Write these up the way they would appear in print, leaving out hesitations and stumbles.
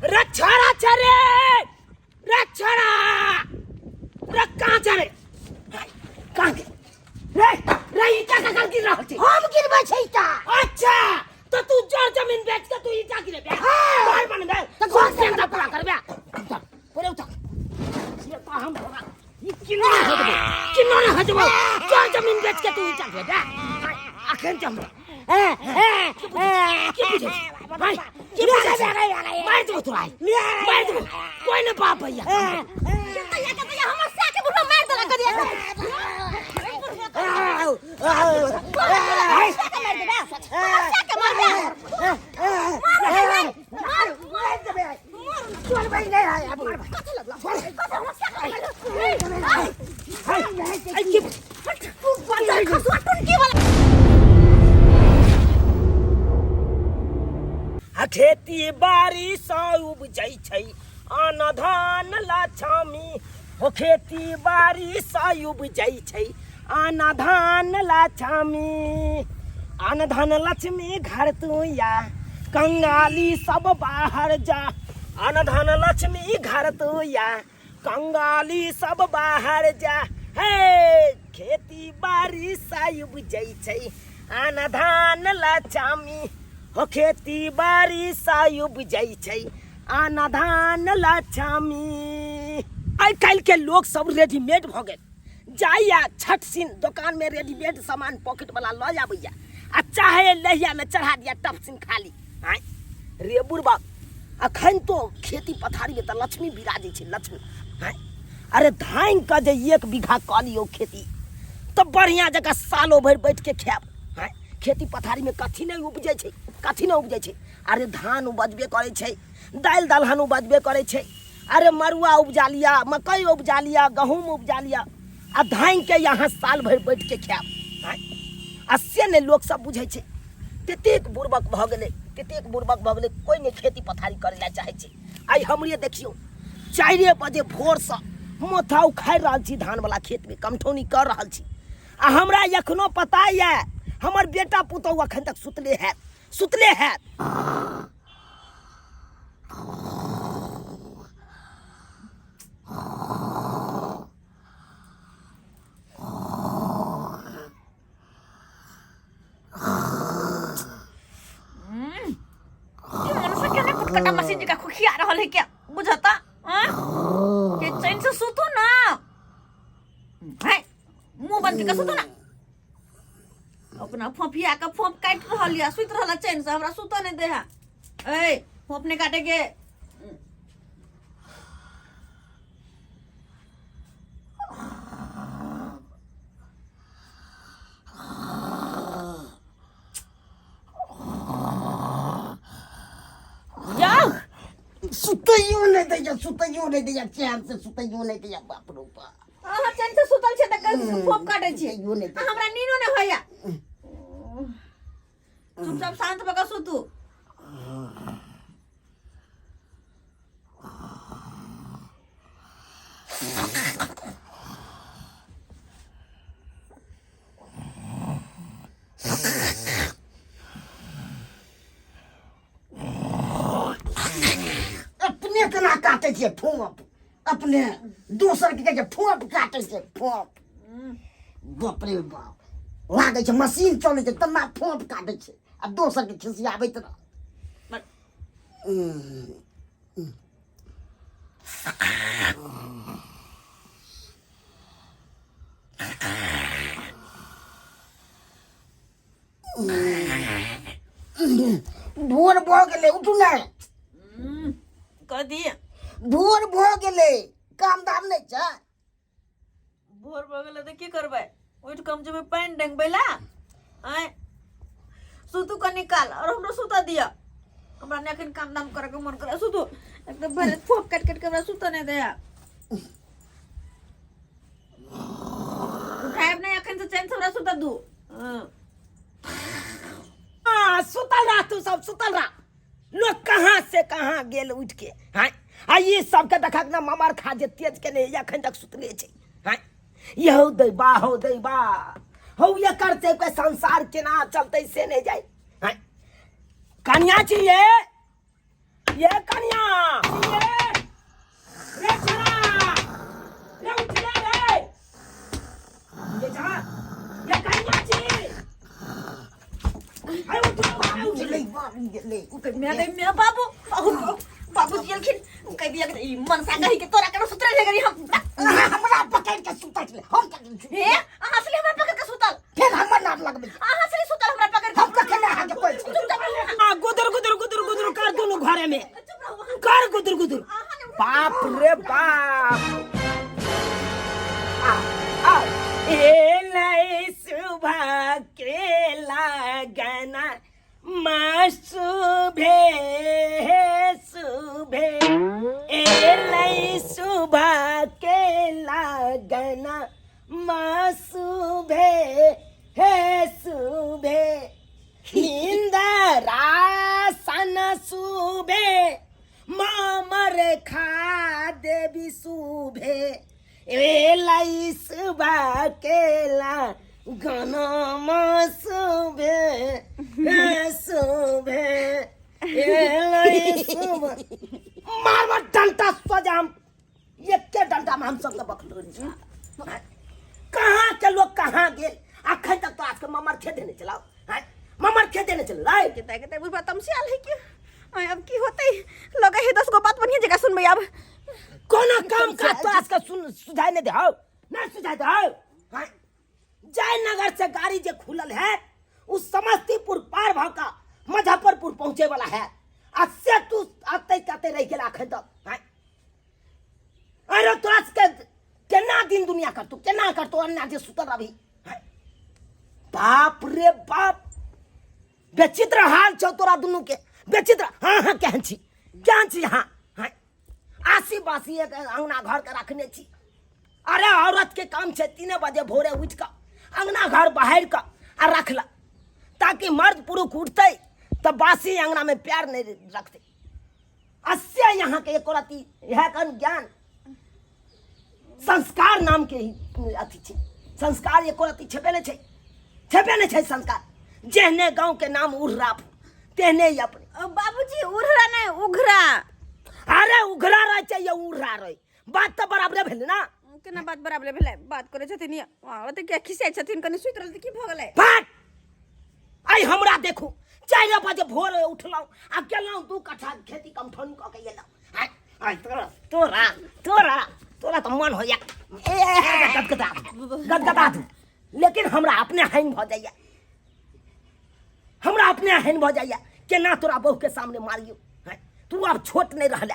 रे छोरा छे रे, रे छोरा, रे कहाँ छे रे, कहाँ गेल रे? रे ईटा ककर गिर रहल छै? हम गिरबै छै ईटा। अच्छा, तो तू जर जमीन बेच के तू ईटा गिरेबे? हाँ। घर बनबे तऽ घर घर के अंदर पूरा करबे। उतर, पूरे उतर। से तो हम थोड़ा ई किनो ना हटबो, किनो ना हटबो। जर जमीन बेच के तू ईटा गिरेबे अखन त हमरा की बुझै छी भाई, की बुझै छी? मारि देबो तोरा आइ, मारि देबो। कोई ने बाप भैया। भैया के भैया, हमर साके बुढ़वा मार देलक करिया। साके मार देबे, हमर साके मार दे। मार मार देबे, छोड़बै नहि है आब। कथि लगला? कथि हमर साके मार आई की तू बंदर खसुआ टुनकी वाला। आ खेती बाड़ी सँ उपजै छै अन्न धान लक्ष्मी हो, खेती बाड़ी सँ उपजै छै अन्न धान लक्ष्मी। अन्न धान लक्ष्मी घर तू या, कंगाली सब बाहर जा। अन्न धान लक्ष्मी घर तू या, कंगाली सब बाहर जा। हे खेती बाड़ी सँ उपजै छै अन्न धान लक्ष्मी हो, खेती बाड़ी सँ उपजै छै अन्न धान लक्ष्मी। आइ काल्हि के लोग सब रेडीमेड भऽ गेल जाइया, छठ सिन दोकान में रेडीमेड सामान पॉकेट वाला लऽ आबैया आ चाहे लहिया में चढ़ा दिया, टप सिन खाली। आँय रे बुढ़बा, अखन तो खेती पथारी में तऽ लक्ष्मी विराजै छै, लक्ष्मी। आँय अरे, धान के जे 1 बीघा कऽ लियौ खेती तऽ बढ़िया जकाँ सालो भरि बैठ के खायब। आँय, खेती पथारी में कथी नहि उपजै छै, कथी नहि उपजै छै? अरे धान उपजबे करै छै, दालि दलहन उपजबे करै छै। अरे मड़ुआ उपजा लिअ, मकई उपजा लिअ, गहूँम उपजा लिअ आ धान के यहाँ साल भरि बैठ के खायब। आँय, आ से नहि लोक सब बुझै छै। ततेक बुड़बक भऽ गेलै, ततेक बुड़बक भऽ गेलै, कोइ नहि खेती पथारी करै लए चाहै छै। आइ हमरे देखियौ, 4 बजे भोरसँ माथा उखाड़ि रहल छी, धानवला खेतमे कमठौनी कऽ रहल छी आ हमरा एखनो पता यऽ हमर बेटा पुतहु अखन तक सुतले हैत, सुतले हैत। ई मनुष्य के ने कुटकटा मशीन जका खुखिया रहल है, क्या बुझता? हाँ के चैन से सुतू ना है, मुंह बंद के सुतू ना। अपना फोफिया के फोफ काटि रहल या सुति रहल चैन से, हमरा सुतऽ नहीं दे है। ए फोफ नहीं काटे के। जाओ। सुतैयो नहि दैया, सुतैयो नहि दैया, चैन से सुतैयो नहि दैया। बाप रो बाप। अहाँ चैन से सुतल छै तऽ कल फोफ काटै छी। सुतैयो नहि आ दैया। हमरा नीनो नहि होइया। चुपचाप शांत भऽ कऽ सुतू। अपने केना काटै छियै फोप अपने, दोसर के कहै छै फोप काटै छै फोप। बाप रे बाप, लागै छै मशीन चलै छै तना फोप काटै छै आ दोसर के खिसियाबैत रह। भोर भऽ गेलै, उठू ने। कह दिए। भोर भऽ गेलै, काम धाम नहि छै? भोर भऽ गेलै तऽ की करबै? उठि कऽ हम जेबै पानि डेंगबै लए? आँय, सुतू कनी काल और हमरो सुतऽ दिअ। हमरा नहि एखन काम धाम करैके मन करे। सुतू एकदम भरि फोप काटि काटि के हमरा सुतऽ नहि दैया। उठायब नहि एखन से, चैन से हमरा सुतऽ दू। हाँ। हाँ, सुतल रह तू सब, सुतल रह। लोग कहाँ से कहाँ गेल उठ के। हाँ आ ई सबके देखक ना ममर खा जे तेज के नहीं अखन तक सुतले छै। हाँ यहो दैबा, हो दैबा, हो एकर से के संसार केना चलते से नहीं जाए। हाँ कन्या छी ये ये कनिया ये रे छोरा रे उठला रे ये जा ये कनिया छी अरे उठो अरे उठ गेलै बाप गेलै। मैं गई मैं बाबू बाबू बाबू जी एलखिन कह दिया कि ई मनसा कही के तोरा केना सुतरल है गरी हम। अहाँ हमरा पकड़ के सुतल छलै, हम कखन सुतल? हे अहाँ से हमरा पकड़ के सुतल। फेर हमर नाम लगबै छी। अहाँ से सुतल हमरा पकड़ के। हम कखन अहाँके कहै छी? चुपचाप रहू। आ गुदुर गुदुर गुदुर गुदुर कर दुनू घरे में। चुप रहू अहाँ। कर गुदुर गुदुर। अहाँ ने बाप रे बाप। आ आ एलै सुबह के लगना माँ सुबे सुबे, एलै सुबह के लगना माँ सुबे हे सुबे, इंदरासन सुबे मामर खा देवी सुबे, एलै सुबह के लगना माँ सुबे हे सुबे, एलै सुबह। मारबा डंटा सजाम एके डंटा में हम सबके बखलो। कहाँ के लोग कहाँ गेल अखन तक तो आज के ममर खेते नहीं चलाओ हैं? ममर खेते नहीं चल रहा। केते केते बुढ़बा तमसियाल है कि आय अब की होतै लगे है 10 गो बात बढ़िया जगह सुनबै अब। कोनो काम काज तो आज के सुन सुझाय नहीं दे नहीं सुझाय दे हैं? जयनगर से गाड़ी जे खुलल है उस समस्तीपुर पार भ का मुजफ्फरपुर पहुंचे वाला है आ से तू आते काते रह गेल अखन तक हैं? अरे तोरा के केना दिन दुनिया करतो केना करतो अन्ना जे सुतल अभी हैं? बाप रे बाप बेचित्र हाल छौ तोरा दुनू के बेचित्र। हाँ हाँ केहन छी केहन छी। हाँ हाँ आसी बासी एक अंगना घर के रखने छी। अरे औरत के काम छै 3 बजे भोरे उठ कऽ अंगना घर बहारि कऽ आ रखला ताकि मर्द पुरुष उठतै तऽ बासी अंगना में प्यार नहीं रखतै। अस्य यहाँ के एको रति इएह कन ज्ञान संस्कार नाम के ही अथी छै। संस्कार एको रति छेबे नहि छै छेबे नहि छै संस्कार। जेहने गांव के नाम उर्रा तेहने ही अपने। बाबूजी उर्रा नहीं उघरा। अरे उघरा रह चाहिए उर्रा रहे बात तो बराबरे भेलै ना। केना बात बराबरे भेलै बात करै छथिन ये। ओते किया खिसियाइ छथिन कनि सुति रहल तऽ की भऽ गेलै। बात आइ हमरा देखू 4 बजे भोर उठलहुँ आ गेलहुँ 2 कट्ठा खेती कमठौनी कऽ के एलहुँ। आइ आइ तोरा तोरा तोरा तोरा तऽ मन होइया गदगदा गदगदा दू लेकिन हमरा अपने हानि भऽ जाइया हमरा अपने हानि भऽ जाइया केना तोरा बहू के सामने मारियौ। तू आब छोट नहीं रहले।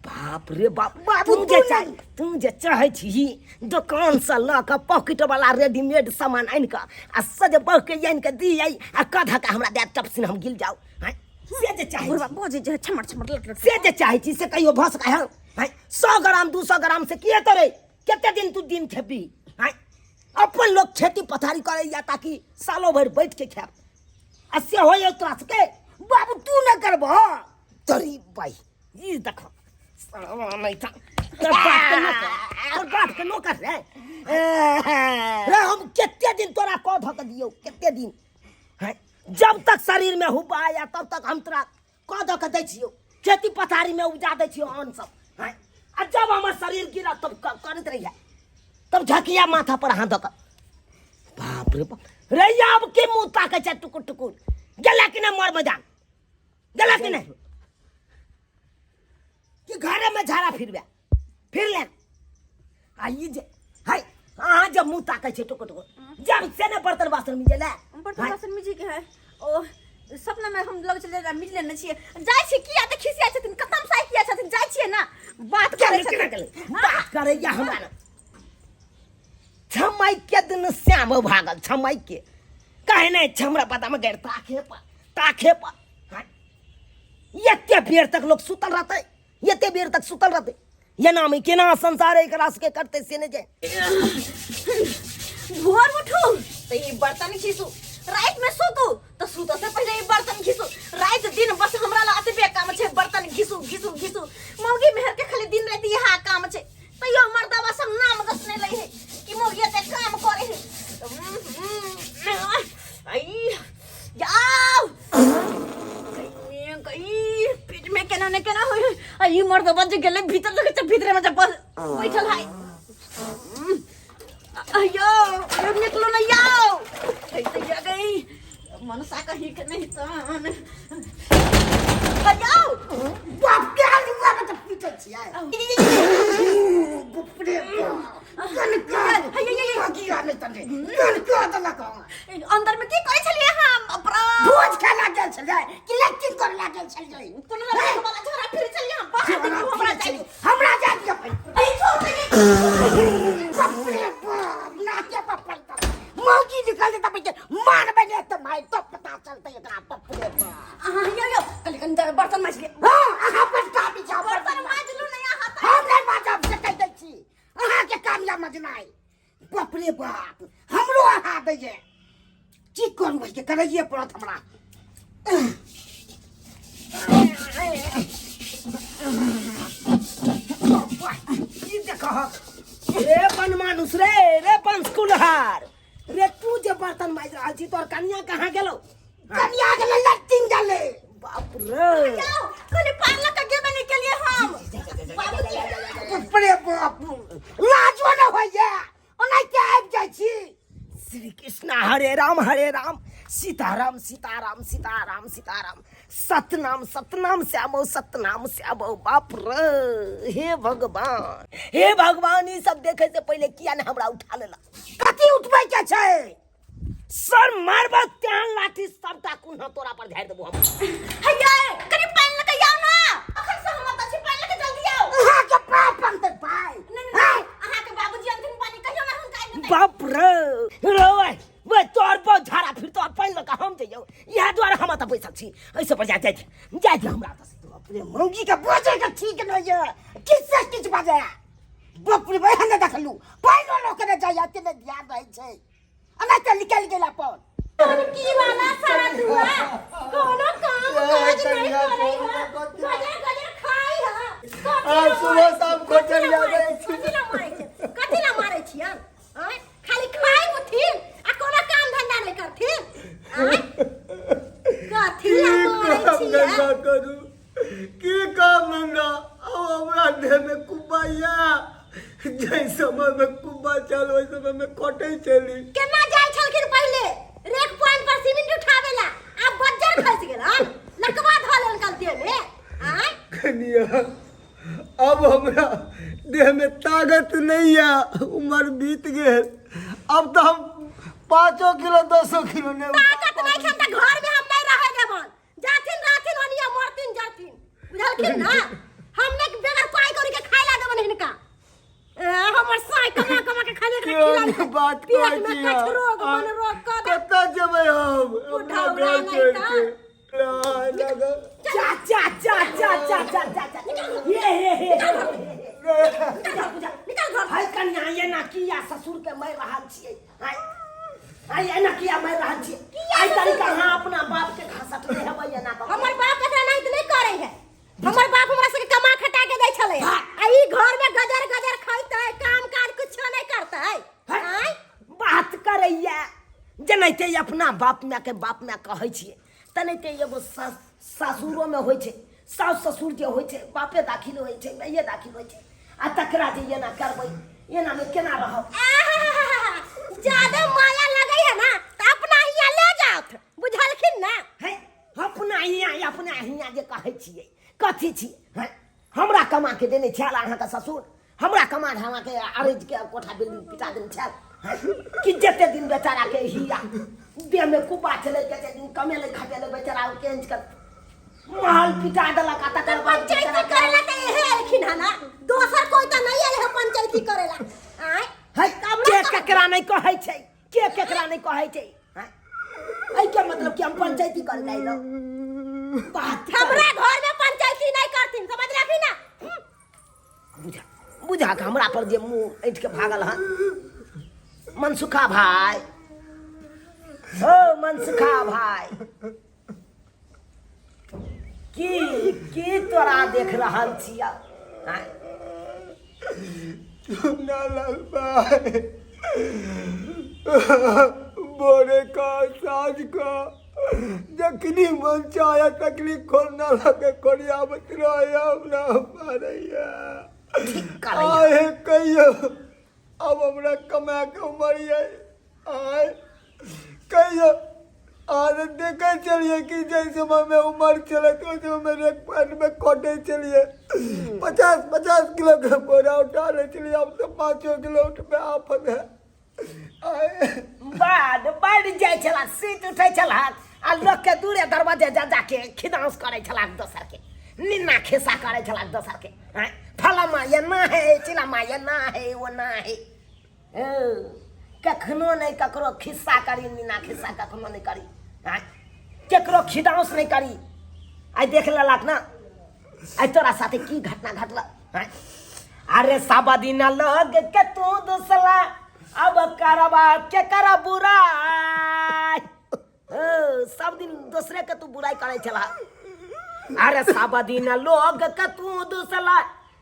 बाप रे बाप बाबू, तू जे तू चाह तू जे चाहै छी दोकान से लऽ कऽ पॉकेट वाला रेडीमेड सामान आनि कऽ आ सज बहू के आनि कऽ दियै आ कधा के हमरा दए टपसिन हम गिल जाउ। हैं? से जे चाहै बुढ़बा छी। बजै छै छमर छमर लट लट। से जे चाहै छी से कहियो भऽ सकै है? हैं? 100 ग्राम 200 ग्राम से किए तोरे कते दिन तू दिन खेबी? हैं? अपन लोग खेती पथारी करैया ताकि सालो भरि बैठ के खायब आ से होइए तोरा सबके। बाबू तू न करबह तोरी बाई ई देखो नहीं था तोर बाप के नौकर तोर बाप के नौकर रे रे हम कते दिन तोरा कह धऽ के दियौ कते दिन हैं? जब तक शरीर में हुब्बा आया तब तक हम तोरा कह धऽ के दै छियौ खेती पथारी में उपजा दै छियौ अन्न सब। हैं? आ जब हमर शरीर गिरत तब करैत रहिया तब झकिया माथा पर हाथ धऽ के। बाप रे बाप रे आब के मुँह ताकै छै टुकुर टुकुर गेला कि नहि मर मैदान गेला कि नहि कि घरे में झाड़ा फिरबे फिर ले आ ई जे हाय अहाँ जब मुँह ताकै छै टुकुर टुकुर जब से ने बर्तन बासन मिजे ले। बर्तन बासन मिजे के है ओ सपना में हम लग चले मिज लेने छियै जाइ छी किया तऽ खिसिया छथिन कतम साइ किया छथिन जाइ छियै ना बात करै केना छथिन। केना बात करैया हमरा छमाइ के दिन श्याम भागल छमाइ के काहे नहि हमरा पता में गैर ताखे पर ताखे पर। हाँ? एते बेर तक लोग सुतल रहतै एते बेर तक सुतल रहतै एना में केना संसार एकरा सबके करतै से नहि जाय। भोर उठू तऽ ई बर्तन घिसू राति में सुतू तऽ सुतऽ से पहिले ई बर्तन घिसू राति दिन बस हमरा लग एतबे काम छै बर्तन घिसू घिसू घिसू मौगी मेहर के खाली दिन राति इएह काम छै तैयो मर्दवा सब नाम दस नहि लै है कि मौगी एते काम करे है। आई जाओ गई गई पेट आ ई मर्द बज गेलै भीतर, देखै छै भीतरे में जब बैठल है। अयो यो निकलो न याओ ऐसे या गई मनसा कहीं के नहीं तन। अयो बाप के आलू के तऽ पीटै छियै। बाप रे बाप, कनका किया नहि तने कनका देलक हँ। अंदर में की करै छलियै हम अपरा? भोज खाय ला गेल छलियै कि लैट्रिन करे ला गेल छलियै? कोनो लड़का वाला झगड़ा फिर छलियै हम बाहर। देखियौ हमरा जाइ, हमरा जाय दिअ पहिले। ई छोड़ दे। बाप रे बाप, नाके पर पड़ता मौगी निकल जेता पहिले, मारबै ने तऽ मारि तो पता चलतै एकरा। बाप रे बाप। अहाँ यो यो कल कल बर्तन माज लिअ। हँ, अहाँ पर काबी जाउ। बर्तन माज लू ने अहाँ तऽ। हम नहि माजब से कहि दै छी, अहाँके काम या मजनाइ। बाप रे बाप, हमरो अहाँ दैये। की करू, एहिके करैए पड़त हमरा। ई देखहक रे बनमानुस रे, रे बंसकुलहार रे, तू जे बर्तन माजि रहल छी, तोहर कनिया कहाँ गेलौ? कनिया गेलै लैट्रिन गेलै। बाप रे। जाओ कल पार्लर का गेबे नहीं के लिए हम बाबूजी। बाप रे बाप, लाजो नहि होइए, ओनाहिते आबि जाइ छी। श्री कृष्ण हरे राम हरे राम सीताराम सीताराम सीताराम सीताराम सतनाम सतनाम श्यामो सतनाम श्यामो। बाप रे, हे भगवान, हे भगवान, ई सब देखे से पहिले किया ने हमरा उठा लेला? कथी उठबै के छै? सर मारबो तेहन लाठी, सबटा कुन्हा तोरा पर झाड़ि देबो हम। हैया कनि पानि लऽ के आउ ना, अखन से हम अतऽ छी, पानि लऽ के जल्दी आउ। अहाँके पाप बनतै पाइ। नहीं नहीं, अहाँके बाबूजी अंतिम पानि कहियो ना हुनका आबि देतै। बाप रे रे, ओए ओए, तोहर बहुत झाड़ा फिर तो पानि लऽ कऽ हम जइयौ, इएह दुआरे हम एतऽ बैसल छी। एहिसँ पर जा जाइ जाइ हमरा तऽ। बाप रे, मौगी के बजै के ठीक नहि ये, किछु से किछु बजै। बाप रे, एहन नहि देखलू, पानिओ लऽ के नहि जाइए, एते नहि ध्यान रहै छै, एनाहिते निकलि गेल अपन। की वाला सारा दुआ कोनो काम काज नहीं करे है, गजर गजर खाई है। आ, सुबह शाम कोठरिया जाइ छी। कथी ला मारै छै? कथी ला मारै छियन आँय? खाली खाई उठिन आ कोनो काम धंधा नहीं करथिन आँय? कथी ला की मारै काम छियन? धंधा करू, की काम धंधा? अब हमरा देह में कुब्बा या जाहि समय में कुब्बा चल ओहि समय में कटै चली। केना जाइ छलखिन पहिले रेक पॉइंट पर सीमेंट उठावेला, आब बज्जर खसि गेलन, लकवा धऽ लेलकन देह में आँय? कनिया, अब हमरा देह में ताकत नहीं है, उम्र बीत गेल, अब तो हम 5 किलो 10 किलो नहीं उठा ताकत नहीं छन तऽ घर में हम नहीं रहे देबन। जाथिन रहथिन ओनिया, मरथिन जाथिन, बुझलखिन ना? हम नहीं बेगर पाई कौड़ी के खाय ला देबन हिनका। ए, हमर साई कमा कमा के खाली एकरा केहन खिला बात पेट कहै में छी कछ रोग मन रोग कऽ दे। कतऽ जेबै हम अपना बुढ़ौरा घर नहि छोड़ि तऽ। के? ला, लगल। जा जा जा जा जा जा जा जा, हे हे हे, निकल घर, निकल घर। हाय कन्या, एना किया ससुर के मारि रहल छियै? हाय हाय, एना किया मारि रहल छियै? आइ तरीका अहाँ अपना बाप के घसटने हेबै एना कऽ। हमर बाप एकरा नहीं नहीं करे है। हमर बाप हमरा सबके कमा खटा के दै छलै आ ई घर में गजर गजर खैतै, काम काज कुछो नहीं करतै आँय? बात करैया जेनाहिते अपना बाप माय के बाप माय कहै छियै, तेनाहिते एगो सास सासुरोमे होइ छै। सासु ससुर जे होइ छै, बापे दाखिल होइ छै, माइए दाखिल होइ छै, आ तकरा जे एना करबै, एनामे केना रहब? आहाहाहा, ज्यादा माया लगै है ना तऽ अपना हियाँ ले जाउथ, बुझलखिन ना? है अपना हियाँ, अपना हियाँ जे कहै छियै, कथी छियै? हैं, हमरा कमा के देने छल अहाँके ससुर? हमरा कमा अहाँके अरेज के कोठा बिल्डिंग पिटा देने छल हैं? कि जते दिन बेचारा के हिया देह में कुबा छलै, जते दिन कमेलै खटेलै, बेचारा ओ केंच के महल पिटा देलक, आ तकर बाद पंचायती बेचारा करेला तऽ इहे एलखिन हन ना, दोसर कोई तऽ नहीं एल है पंचायती करेला आँय? है के केकरा नहि कहै छै, के केकरा नहि कहै छै? हैं? एहिके मतलब कि हम पंचायती कर अयलहुँ बात हमरा घर में पंचायती नहीं करथिन, समझलखिन ना? बुझा बुझा के हमरा पर जे मुँह ऐठ के भागल हन। मनसुखा भाई, हो मनसुखा भाई, की की तोरा देख रहल छियै? आँय? लाल भाई, भोरे का साँझ का जखनी मन चाहे तखनी खोलना लगे खोलियाबत रहे हमरा मारैया। ठीक करैया। आहे कहियो अब हमरा कमा के उमर ये आय कहियो आज देखे चलिए कि जैसे समय में उम्र चले तो वैसे में एक पैर में कटे चलिए 50-50 किलो के बोरा उठा ले चलिए, अब तो 5 किलो उठ पे आफत है। आय बाढ़ बढ़ जाइ छला, सीट उठै छला आ लोक के दूरे दरवाजे जा जाके खिदांस करै छला, दोसर के निन्ना खिस्सा करै छला दोसर के। आँय, फलामा ये ना है, चिलामा ये ना है, वो ना है। ओ, कखनो नहि ककरो खिस्सा करी, निन्ना खिस्सा कखनो नहि करी। आँय, केकरो खिदांस नहि करी। आइ देख लेलक ना, आइ तोरा साथे की घटना घटल। आँय, अरे सब दिन लग के तू दूसला, अब करबा के कर बुराई। ओ, सब दिन दूसरे के तू बुराई करे छला। अरे सब दिन लोग के तू दूसला,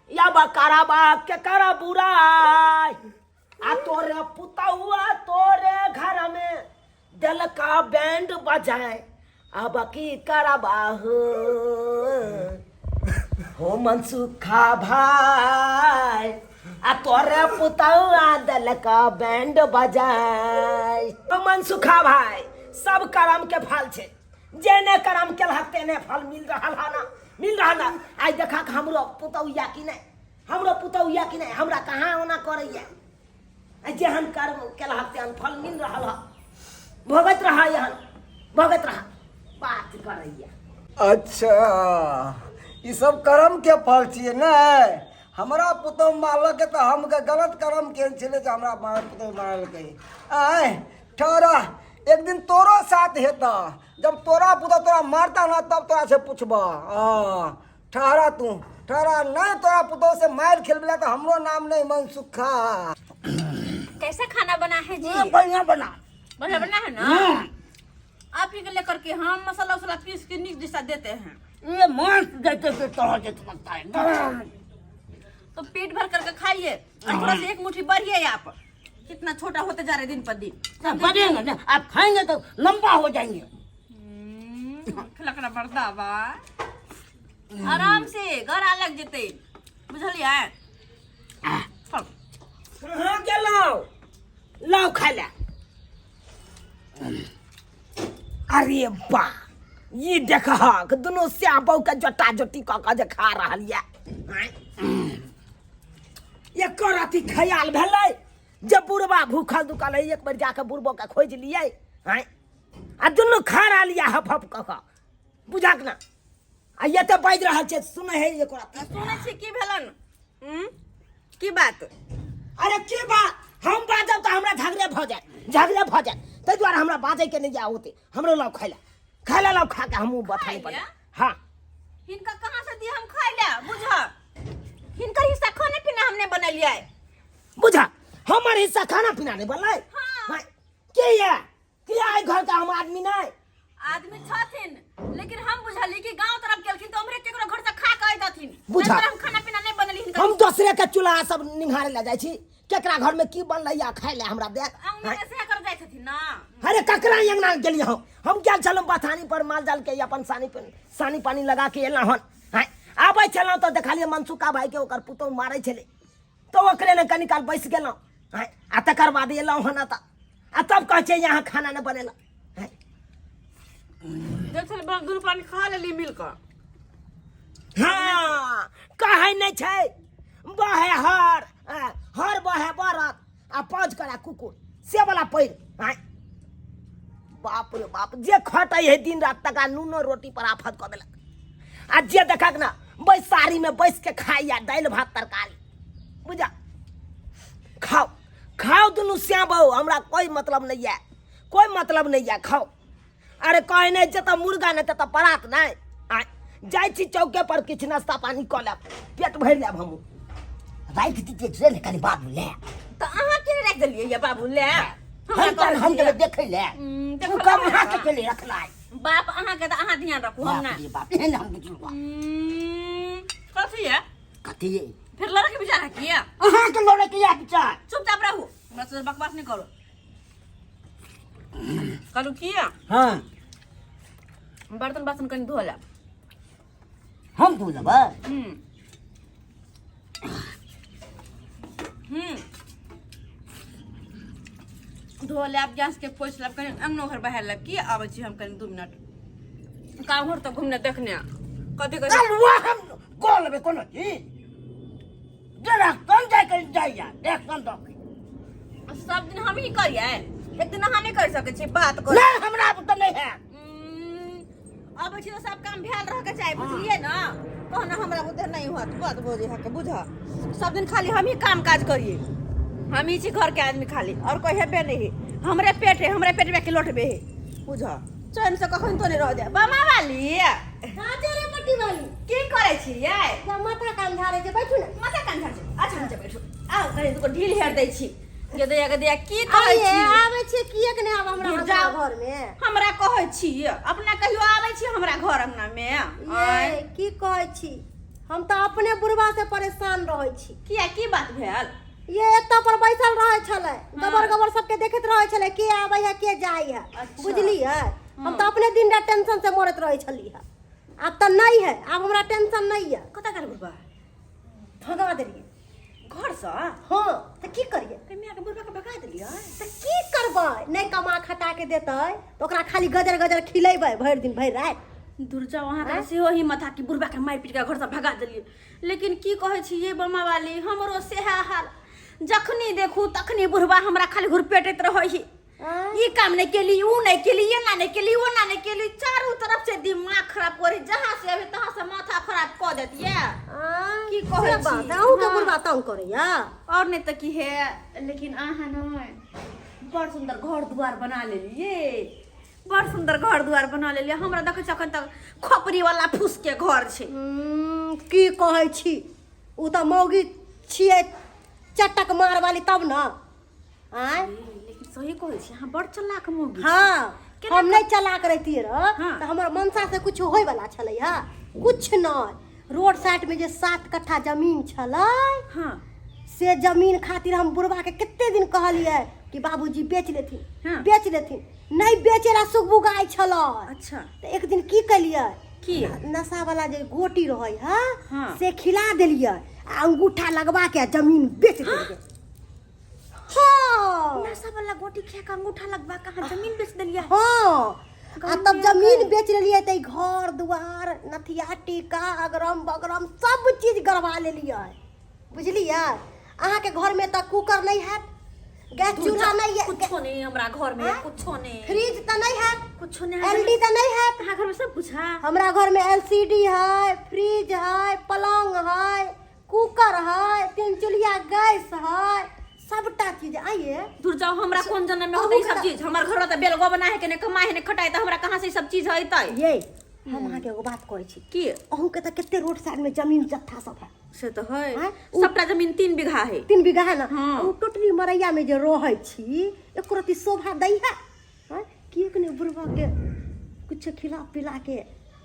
अब करबा के कर बुराई। आ तोरे पुतौआ तोरे घर में दिल का बैंड बजाए, अब की करबा हो हो मनसुखा भाई। आ तोरे पुतौआ दिल का बैंड बजाए। तो मनसुखा भाई सब करम के फल छे, जेने करम केलहक तेने फल मिल रहल है ना, मिल रहल है। आइ देखा हमरो पुतौया कि नहीं, हमरो पुतौया कि नहीं, हमरा कहाँ ओना करैया। आ जेहन कर्म केलहक तेहन फल मिल रहल है, भोगैत रहा, एहन भोगैत रहा, बात करैया। अच्छा ई सब कर्म के फल छियै ने। हमरा पुतहु मारलक तऽ हम के गलत कर्म केने छलियै जे हमरा पुतहु मारलकै। आय ठहरा, एक दिन तोरो साथ हेतऽ, जब तोरा पुतहु तोरा मारता ना तब तोरा से पूछबह। हाँ ठहरा तू ठहरा, नहीं तोरा पुतहु से मारि खेलबे तऽ हमरो नाम नहीं मनसुखा। कैसा खाना बना है जी? बढ़िया बना, बढ़िया बना है ना। आप ही के लेकर के हम मसाला उसाला पीस के निक जैसा देते हैं। ये मांस देते थे तरह जैसे लगता है। तो पेट भर करके खाइए और थोड़ा सा एक मुट्ठी बढ़िए। आप कितना छोटा होते जा रहे दिन पर दिन। बढ़ेंगे ना, आप खाएंगे तो लंबा हो जाएंगे। खलकड़ा बरदा बा, आराम से घर आ लग जते, बुझलिए। कहाँ गेलौ लाउ खाय लए? अरे बा, ई देखहक दुनू स्या बहू के जोटा जोटी कऽ कऽ जे खा रहल यऽ। एकर अथी ख्याल भेलै जे बुढ़बा भूखल दुखल है, एक बेर जाके बुढ़बो के खोजि लियै। आँय, आ दुनू खा रहल यऽ हफ हफ कऽ कऽ, बुझक ना। आ एते बाजि रहल छै, सुनै है एको रत्ती? सुनै छी की भेलन? की बात? अरे की बात, हम बाजब तऽ हमरा झगड़े भऽ जायत, झगड़े भऽ जायत, ताहि दुआरे हमरा बाजैके नहि जाय ओते। हमरो लाउ खाय लए, खाय लए लाउ, खा के हमहूँ बथानी पर। खाय लए? हाँ। हिनका कहाँ से दिए हम खाय लए? बुझ, हिनकर हिस्सा खाने पीना हमने बनेलियै। बुझ, हमर हिस्सा खाना पीना नहि बनलै। हाँ। हाँ, के ये के आइ घर के हम आदमी नहि? आदमी छथिन, लेकिन हम बुझली कि गांव तरफ गेलखिन तो हमरे केकरो घर से खा के अइतथिन। बुझा। ताहि दुआरे हम खाना पीना नहीं बनली हिनकर। हम दोसरे के चूल्हा सब निहारे लए जाइ छी, केकरा घर में की बनलै या खाय लए हमरा देख। अंगना में से कर जाइ छथिन ना। अरे ककरा अंगना गेलियै हम? हम गेल छलहुँ बथानी पर माल जाल के अपन सानी पानी लगा के एलहुँ हन। हाँ, आबै छलहुँ तऽ देखलियै मनसुखा भाई के ओकर पुतोहु मारै छलै, तऽ ओकरे ने कनी काल बैस गेलहुँ। हाँ, आ तकर बाद एलहुँ हन तऽ आ तब कहै छै यहाँ खाना नहि बनेलक। हाँ। देख छलै बस दुनू प्राणी खा लेली मिल कऽ। हाँ, कहै नहि छै बहे हर, हाँ, हर बहे बरत आ पाँच करा कुकुर से वाला पैर। हाँ, बाप रे बाप, जे खटै है दिन रात तका नूनो रोटी पर आफत कऽ देलक, आ जे देखक ना बैसारी में बैस के खाइया दालि भात तरकारी। बुझा, खाओ खाओ दुनू श्याम बहू, हमरा कोई मतलब नहीं है, कोई मतलब नहीं है, खाओ। अरे कहे नहीं जतऽ मुर्गा नहीं ततऽ परात नहीं। आय जाइ छी चौके पर किछु नाश्ता पानी कऽ लेब, पेट भरि लेब हमहूँ। राखि दितियै से ने कनि बाबू ले। तऽ अहाँ के राखि देलियै ये बाबू ले? हम तऽ हम तऽ देखै ले। देखै तू ले। कम हाथ के ले रखलाय। बाप अहाँ के तऽ अहाँ ध्यान रखू, हम बाप ना। रे बाप, एहन हम बुझलहुँ। कथी है? कथी है? फिर लड़े के विचार है किया? अहाँ के लड़े के यह विचार। चुपचाप रहू, हमरा से बकवास नहीं करो। कहलू किया? हाँ। बर्तन बासन कनि धो लेब। हम धो लेबै। हम्म हम्म धो लेब, गैस के पोछि लेब, कनि अंगनो घर बहारि लेब। की आबै छी हम कनि 2 मिनट कामहर तऽ घुमने देखने कथी कथी। कलुआ हम कऽ लेबै कोनो चीज। देख जाय के जाइया देख सन दऽ सब दिन हम ही करियै, एक दिन अहाँ नहि कर सकै छी बात कर। नहीं हमरा तऽ नहीं है। अबै छी तऽ सब काम भेल रहके चाही, बुझलियै ने? कहना हमरा बुते नहीं होत बात बोझे है के बुझ। सब दिन खाली हम ही काम काज करिए, हम ही छी घर के आदमी खाली, और कोई हेबे नहीं। हमरे पेट है, हमरे पेट में के लोटबे है, बुझ। चैन से कखन तो नहीं रह जाए। बामा वाली। हाँ रे पट्टी वाली, की करै छी यै? माथा कान झाड़े छै, बैठू ने। माथा कान झाड़े छै? अच्छा अच्छा बैठू। आउ कनि दुगो ढील हेर दै छी। गदैया गदैया की कहै आइये छी? आबै छी किएक नहि आब हमरा दूर हमरा जाउ। घर में? हमरा कहै छी अपना कहियो आबै छी हमरा घर अंगना में? ये की कहै छी, हम तऽ अपने बुढ़वा से परेशान रहै छी। किया, की बात भेल? ये एतऽ पर बैसल रहै छलै, गबर गबर सबके देखैत रहै छलै, के आबै है के जाइ है। अच्छा। बुझलियै? हम तऽ अपने दिन रात टेंशन से मरैत रहै छली है। आब तऽ नहि है, आब हमरा टेंशन नहीं है। कतऽ गेल बुढ़वा? भगा देलियै घरसँ। हाँ तऽ की करियै? मायके बुढ़वा के भगा देलियै? तऽ की करबै, नहि कमा खटा के देतै तऽ ओकरा खाली गजर गजर खिलेबै भरि दिन भरि राति। दूर जाउ, अहाँके सेहो हिम्मत है कि बुढ़वा के मारि पीट के घरसँ भगा देलियै। लेकिन की कहै छी ये बमा वाली, हमरो सेहा हाल। जखनी देखू तखनी बुढ़वा हमरा खाली घुरपेटैत रहै है। ई काम नहीं केली, ऊ नहीं केली, एना नहीं केली, ओना नहीं केली, चारू तरफ से दिमाग खराब करे, जहाँ से अबे तहाँ से माथा खराब कऽ देत ये। की कहै से बात छी? है, अहूँके हाँ। बुढ़वा तंग करैया? और नहीं तऽ की है। लेकिन अहाँ नहीं बड़ सुंदर घर दुआर बना लेलिए, बड़ सुंदर घर दुआर बना लेलिए। हमरा देखै छी अखन तक खोपड़ी वाला फूस के घर छै। की कहै छी, उ तऽ मौगी छियै चटक मार वाली तब न। आँय? लेकिन सही कहै छी, अहाँ बड़ चलाक मौगी छी। हाँ, केना हम नहीं चलाक रहतियै रह हाँ। तऽ हमर मनसा से कुछ होय वाला छलै हा? कुछ नहीं। रोड साइड में जे 7 कट्ठा जमीन छलै, हाँ, से जमीन खातिर हम बुढ़वा के कते दिन कहलियै कि बाबूजी बेच लेथिन, हाँ। बेच लेथिन, नहीं बेचे ला सुगबुगाइ छलै। अच्छा। तऽ एक दिन की केलियै? की? नशा वाला जे गोटी रहै है, हाँ। से खिला देलियै आ अंगूठा लगवा के जमीन बेच देलियै। हाँ। नशा वाला गोटी खा के अंगूठा लगवा के अहाँ जमीन बेच देलियै? हाँ, आ तब जमीन बेच लेलियै तऽ ई घर दुआर नथिया टीका अगरम बगरम सब चीज गड़बा लेलियै, बुझलियै? अहाँके घरमे तऽ कुकर नहि हैत, गैस चूल्हा नहीं है? कुछो नहीं हमरा घर में। हाँ? कुछो नहीं। फ्रिज तऽ नहीं हैत? कुछो नहीं। एलडी तऽ नहीं हैत? अहाँ घर में सब कुछ है? हमरा घर में एलसीडी है, फ्रिज है, पलंग है, कुकर है, 3 चूल्हिया गैस है, सबटा चीज आइए। दूर जाओ, हमरा कोन जन्म में होतै ई सब चीज? हमर घर में तऽ बेलगो बना है के नहीं कमाए है नहीं खटाए, तऽ हमरा कहाँ से ई सब चीज होइतै? ये हम अहाँके एगो बात कहै छी। की? अहूँके तऽ कते रोड साइड में जमीन जत्था सब है। से तऽ है। आँय? सबटा जमीन 3 बीघा है। 3 बीघा है ना? हाँ। ओ टोटली मरैया में जे रहै छी, एको रत्ती शोभा दै है? आँय? किएक नहि बुढ़बा के कुछ खिला पिला के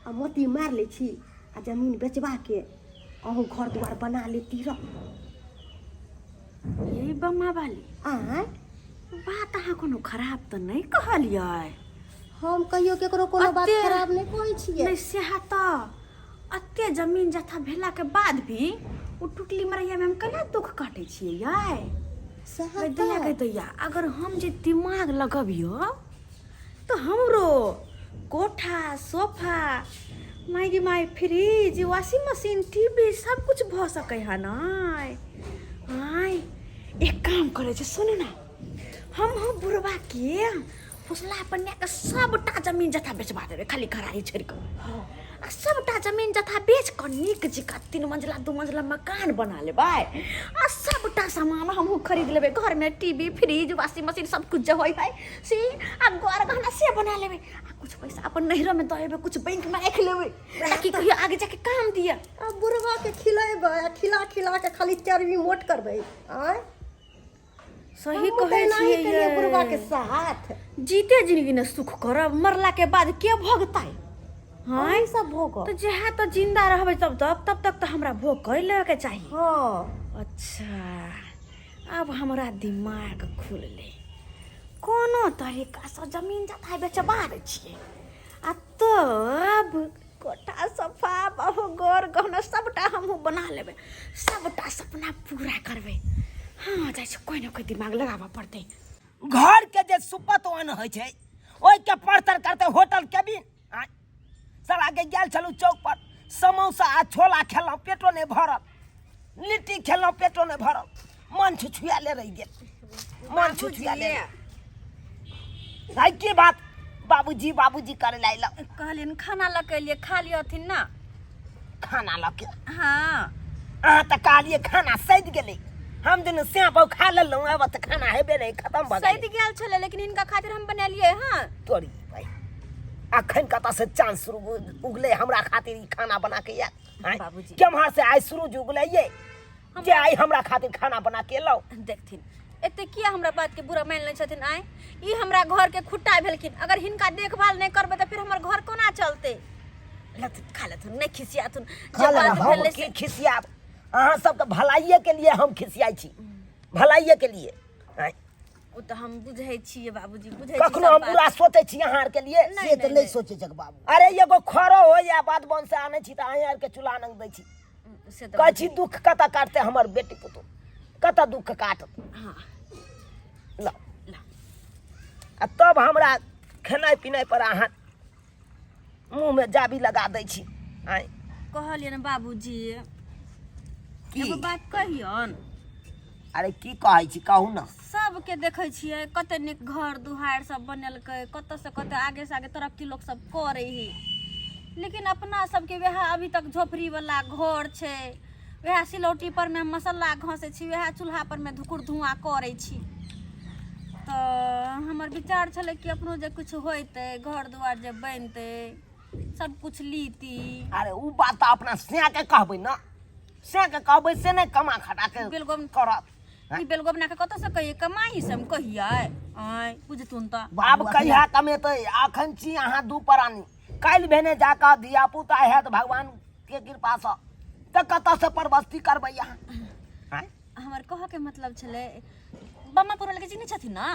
आ मोती मारि लै छी आ जमीन बेचबा के अहूँ घर दुआर बना लेती रह। ये बम्मा वाली। आँय? बात अहाँ कोनो खराब तऽ नहि कहलियै। हम कहियो केकरो कोनो बात खराब नहि कहै छियै। नहि सेहा तऽ अते जमीन जथा भेला के बाद भी ओ टुटली मरैया में हम केना दुख काटै छियै यै? सएह गै दैया, तऽ। गै दैया, अगर हम जे दिमाग लगबियो तऽ हमरो कोठा सोफा माय गे my fridge washing machine TV सब कुछ भऽ सकै है नै? आँय, एक काम करै छी, सुनू ने, हम बुढ़वा के फुसला पन्या के सबटा जमीन जथा बेचबा देबै, खाली घरारी छोड़ि कऽ, आ सबटा जमीन जथा बेच कऽ नीक जकाँ 3 मंजिला 2 मंजिला मकान बना लेबै आ सबटा सामान हमहूँ खरीद लेबै। घरमे टीवी फ्रिज वाशिंग मशीन सब कुछ जे होइ है से, आ गर गहना से बना लेबै, आ कुछ पैसा अपन नैहरोमे दऽ एबै, कुछ बैंकमे राखि लेबै ताकि कहियो आगे जाके काम दिअ। आ बुढ़वा के खिलेबै आ खिला खिला के खाली चर्बी मोट करबै। आँय? सही हमहूँ तऽ कहै एनाही छियै केलियै यै। बुढ़वा के साथ। जीते जिंदगी ने सुख करब, मरला के बाद के भोगतै? हाँ, आँय? सब भोग तऽ जहाँ तऽ जिंदा रहबै तब तक, तब तक तऽ हमरा भोग कर लेबे के चाही। हाँ। अच्छा, आब हमरा दिमाग खुललै। कोनो तरीकासँ जमीन जथा बेचबा दै छियै आ तब कोठा सफा बहु गोर गहना सबटा हमहूँ बना लेबै, सबटा सपना पूरा करबै। हाँ, जाइ छी, कोइ ने कोइ दिमाग लगाबऽ पड़तै। घर के जे सुपत अन्न होइ छै ओहिके परतर करते होटल केबिन। आँय, साला के गेल छलहुँ चौक पर, समोसा आ छोला खेलहुँ, पेटो नहि भरल, लिट्टी खेलहुँ, पेटो नहि भरल, मन छुछुआले रहि गेल, मन छुछुआले रहि गेल। आइ की बात बाबूजी बाबूजी करे ला अयलहुँ? कहलियनि खाना लऽ के एलियै, खा लिअथिन ने। खाना लऽ के? हाँ। अहाँ तऽ कहलियै खाना सधि गेलै, हम दिन स्याह बहु खा लेलहुँ, आब तऽ खाना हेबे नहि, खतम भऽ सधि गेलै। गेल छलै, लेकिन हिनका खातिर हम बनेलियै। हाँ तोरी भाई, अखन कतऽ से चाँद शुरू उगलै हमरा खातिर ई खाना बना के आयल? आँय? बाबूजी। केम्हर से आइ सूरज उगलै ये जे आइ हमरा खातिर खाना बना के एलहुँ? देखथिन, एते किया हमरा बात के बुरा मानि लै छथिन? आँय, ई हमरा घर के खुट्टा भेलखिन, अगर हिनका देखभाल नहि करबै तऽ फिर हमर घर कोना चलतै? लथुन, खा लेथुन, नहि खिसियाथुन। खा जे लेना, बात हम भेलै की से खिसियाब? अहाँ सबके भलाइए के लिए हम खिसियाइ छी, भलाइए के लिए। आँय? ओ तऽ हम बुझै छियै बाबूजी, बुझै छी। कखनो सब हम बात। बुरा सोचै छी अहाँ आरके लिए? नहि, से तऽ नहि, नहि सोचै छक बाबू। अरे एगो खरो हो या बात बन से आनै छी तऽ अहाँ आरके चूल्हा नंग दै छी। से तऽ कहै छी दुख कतऽ काटतै हमर बेटी पुतोह, कतऽ दुख काटत? हाँ। ल आ तब हमरा खेनाइ पिनाइ पर अहाँ मुँहमे जाबी लगा दै छी। आँय? कहलियै ने बाबूजी। की? एगो बात कहियौन। अरे की कहै छी, कहू ने। सबके देखै छियै कते नीक घर दुहारि सब बनेलकै, कतऽ से कते आगे से आगे तरक्की लोक सब करै है, लेकिन अपना सबके वएह अभी तक झोपड़ी वाला घर छै, वएह सिलौटी पर मे मसाला घसै छी, वएह चूल्हा पर मे धुकुर धुआँ करै छी। तऽ हमर विचार छलै कि अपनो जे किछु होइतै, घर दुआर जे बनतै, सब कुछ लीती। अरे उ बात तऽ अपना सैया के कहबै ने, सैया के कहबै से नहि कमा खटा के बिल्कुल। करत। ई बेलगोबना के कतऽ से कहियै कमाई से हम कहियै? आँय, बुझतुन तऽ। बाप कहिया कमेतै? अखन छी अहाँ दू प्राणी, काल्हि भेने जाकऽ धिया पुता हैत भगवान के कृपासँ, तऽ कतऽ से परवस्ती करबै अहाँ? आँय? हमर कहऽ के मतलब छलै, बम्मापुर वाले के चिन्है छथिन ने,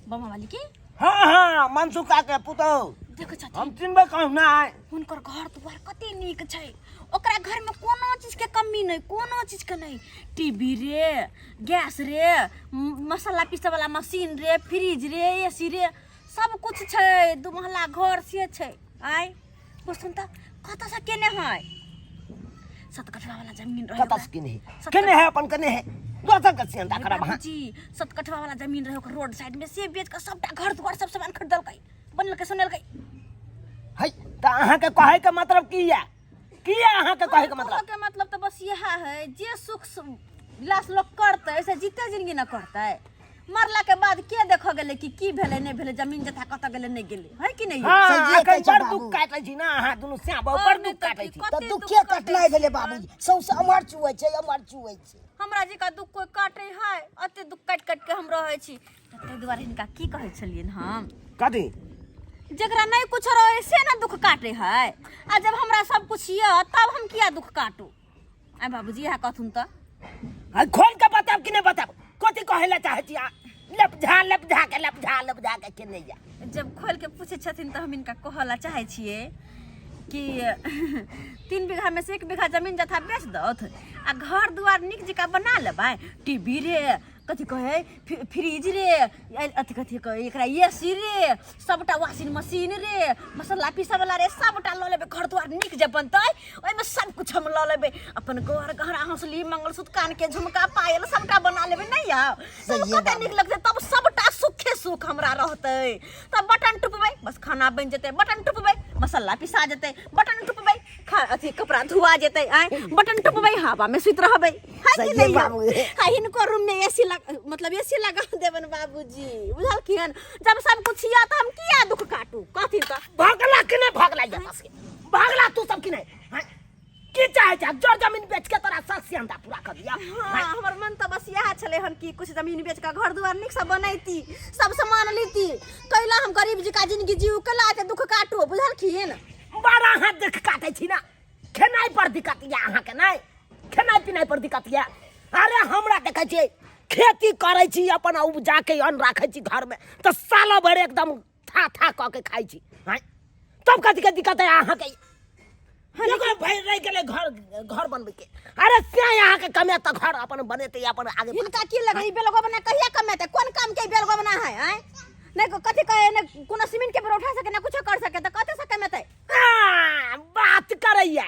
बम्मा वाली की? हाँ हाँ, मनसुखा के पुतोहु। देखै छथिन? हम चिन्हबै कहूँ नहि। हुनकर घर दुआर कते नीक छै, ओकरा घर में कोनो चीज के कमी नहीं, कोनो चीज के नहीं। टीवी रे, गैस रे, मसाला पीसे वाला मशीन रे, फ्रिज रे, एसी रे, सब कुछ छै। दू महला घर से छै। आय बुझथुन तऽ कतऽ से केने है? सतकठवा वाला जमीन रहे। कतऽ से केने है? केने है अपन, केने है दोसर के सियंता खराब। हाँ जी, सतकठवा वाला जमीन रहे ओकर रोड साइड में, से बेच के सबटा घर दुआर सब सामान खरीदलकै, बनेलकै सोनेलकै। है तऽ अहाँके कहै के मतलब की या? की या अहाँके कहै के मतलब? कहऽ के मतलब तऽ बस इएह है, जे सुख विलास लोक करतै से जीते जिंदगी न करतै। मरला के बाद के देखऽ गेलै कि की भेलै नहि भेलै, जमीन जथा कतऽ गेलै नहि गेलै, है कि नहि? हाँ, सहिए अखन कहै छै बड़ बाबू। दुख काटै छी ने अहाँ दुनू श्याम बाबू, और बड़ नहि दुख तऽ काटै की, छी। तऽ कते दुखे दुख काटै कटनाइ छी। भेलै बाबूजी, सौंसे अमर चुअै छै, अमर चुअै छै। हमरा जेका दुख कोइ काटै है? एते दुख काटि काटि के हम रहै छी। तऽ ताहि दुआरे हिनका की कहै छलियनि हम? कथी? जकरा नहि कुछ रहै से ने दुख काटै है, आ जब हमरा सब कुछ यऽ तब हम किया दुख काटू? आइ बाबूजी, इएह कहथुन तऽ। है खोल के बताब कि नहि बताब, कथी कहै लए चाहै छी अहाँ? लपझा लपझा के, लपझा लपझा के केने या। जब खोल के पूछै छथिन तऽ हम हिनका कहऽ लए चाहै छियै कि 3 बीघा में से 1 बीघा जमीन जथा बेच दौथ आ घर दुआर नीक जकाँ बना लेबै। टीवी रे, कथी कहै, फ्रिज रे, अथी कथी कहै एकरा, एसी रे, सबटा वाशिंग मशीन रे, मसाला पीसऽ वाला रे, सबटा लऽ लेबै। घर दुआर नीक जे बनतै ओहिमे सब कुछ हम लऽ लेबै। अपन गर गहरा, हौसली, मंगलसूत्र, कान के झुमका, पायल सबटा बना लेबै। नहि यौ, तब सहिए कते नीक लगतै, तब सबटा सुखे सुख हमरा रहतै। तब बटन टुपबै, बस खाना बनि जेतै, बटन टुपबै, मसाला पिसा जेतै, बटन टुपबै, खा अथी कपड़ा धुआ जेतै, आँय, बटन टुपबै, हवा में सुति रहबै, है कि सहिए नहीं? बाबू। आ हिनको रूम में एसी लग, मतलब एसी लगा देबन बाबूजी, बुझलखिन? जब सब कुछ यऽ तऽ हम किया दुख काटू, कहथिन तऽ। भगला कि नहि भगला ये बस के? भगला तू सब कि नहि? हैं? की चाहे छै? जर जमीन बेच के तोरा सब सियंता पूरा कर दिया? हाँ, हमर मन तऽ बस इएह छलै हन कि कुछ जमीन बेच कऽ घर दुआर नीकसँ बनैती, सब सामान लीती। कैला हम गरीब जी का जिंदगी जीव, कैला एते दुख काटू, बुझलखिन? बड़ा अहाँ दुख काटै छी ने, खेनाइ पर दिक्कत यऽ अहाँके? नहि, खेनाइ पिनाइ पर दिक्कत यऽ? अरे हमरा देखै छियै, खेती करै छी, अपन उपजा के अन्न राखै छी घरमे, तऽ सालो भरि एकदम था था कऽ के खाइ छी। आँय, तब कथी के दिक्कत है अहाँके? एगो भाई रहि गेलै घर घर बनबै के। अरे से अहाँके कमेतै घर अपन बनेतै अपन आगे। हिनका की लगे ई बेलगो बना कहिया कमेतै? कोन काम के बेलगो बना है? आँय, नहीं कथी कहे, ने कोनो सीमेंट के पर उठा सके ना कुछो कर सके, तऽ कथी से कमेतै? आ, बात करैया,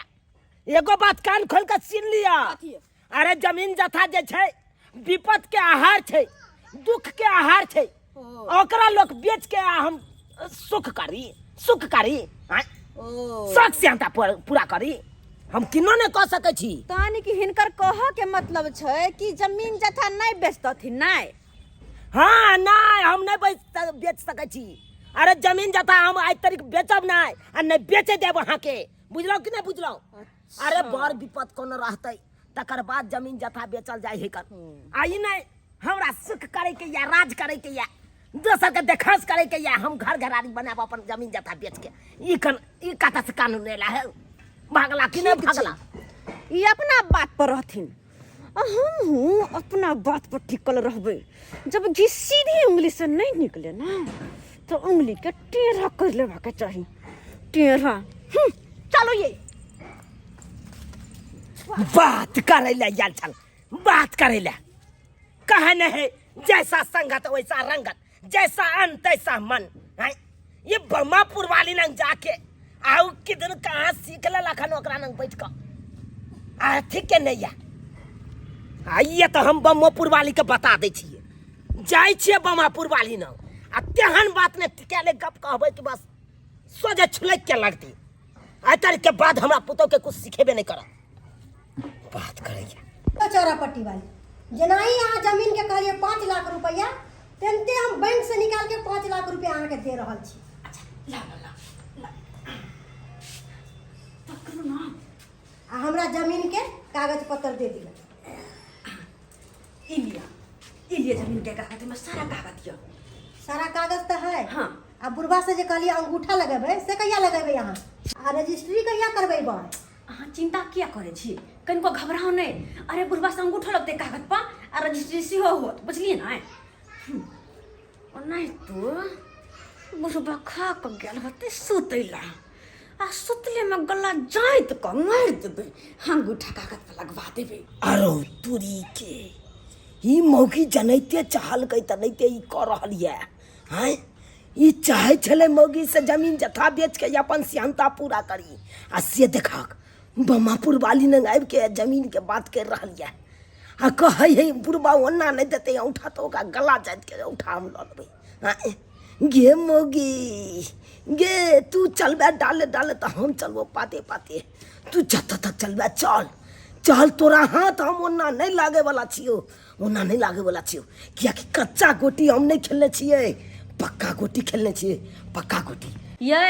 एगो बात कान खोल के सुन लिया। कथी? अरे जमीन जथा जे छै विपद के आहार छै, दुख के आहार छै, ओकरा लोग बेच के आ हम सुख करी, सुख करी, आँय? ओ शौक सेहनता पूरा करी, हम किनो नहि कऽ सकै छी। तहन कि हिनकर कहऽ के मतलब छै कि जमीन जथा नहि बेचतथिन? नहि। हाँ, नहि, हम नहि बेच सकै छी। अरे जमीन जथा हम आइ तारीख बेचब नहि आ नहि बेचे देब अहाँके, बुझलहुँ कि नहि बुझलहुँ? अरे बड़ विपद कोनो रहतै तकर बाद जमीन जथा बेचल जाइ है कर। आ ई नहि, हमरा सुख करे के या राज करे के या दोसर के देखांस करे के या हम घर घरारी बनाब अपन जमीन जथा बेच के, ई कन ई कतऽ से कानून एला है? भागला कि नहि भागला? ई अपना बात पर रहथिन आ हमहूँ अपना बात पर टिकल रहबै। जब घी सीधी उंगली से नहीं निकले ना तो उंगली के टेढ़ा कर लेबाक चाही, टेढ़ा। चलो ये बात करे ला आयल छल, बात करे ला कहे नहीं है, जैसा संगत वैसा रंगत, जैसा अन्न तैसा मन। हैं? ये बमापुर वाली नंग जाके आउ किदन कहाँ सीख लेलखन ओकरा नंग बैठ कऽ आर्थिक के नहीं या आइए तऽ हम बमोपुर वाली के बता दै छियै, जाइ छियै बमापुर वाली नंग आ तेहन बात ने टिकेले गप कहबै कि बस सोझे छुलकि के लगती। आइ तारीख के बाद हमरा पुतोह के कुछ सिखेबे नहीं करत। बात करैया चौरा पट्टी वाली, जेनाही अहाँ जमीन के कहलिए 5 लाख रुपया, तेनते हम बैंक से निकाल के 5 लाख रुपया अहाँ के दे रहल छी। अच्छा, ला ला ला ला, पकड़ू ना। आ हमरा जमीन के कागज पत्र दे दिअ। ई लिअ, ई लिअ जमीन के कागज, में सारा कागज यऽ। सारा कागज तऽ है। हाँ। आ बुढ़वा से जे कहलिए अंगूठा लगेबै से कहिया लगेबै अहाँ? आ रजिस्ट्री कहिया करबै बर? अहाँ चिंता किया करै छी, कनिको घबराउ नहि। अरे बुढ़वा से अंगूठो लगतै कागज पर आ रजिस्ट्री सेहो होत, बुझलियै ने? ओनाहि तो बुढ़वा खा कऽ गेल होतै सुतै ला, आ सुतले में गला जाइत कऽ मारि देबै, अंगूठा कागज पर लगवा देबै। अरो तुरी के ई मौगी जनैते चाहलकै तनैते ई कऽ रहल यऽ। आँय, ई चाहै छलै मौगी से जमीन जथा बेच के अपन सिहनता पूरा करी, आ से देखक बमापुर वाली नंग आबि के जमीन के बात कर रहल यऽ आ कहै है बुढ़बा ओना नहि देतै औंठा तऽ ओकरा गला जाइत के औंठा हम लऽ लेबै। आँय गे मौगी गे, तू चलबे डाले डाले तऽ हम चलबो पाते पाते, तू जतऽ तक चलबे चल चल, तोरा हाथ हम ओना नहि लागे वाला छियौ, ओना नहि लागे वाला छियौ, कियाकि कच्चा गोटी हम नहि खेलने छियै, पक्का गोटी खेलने छियै, पक्का गोटी। ये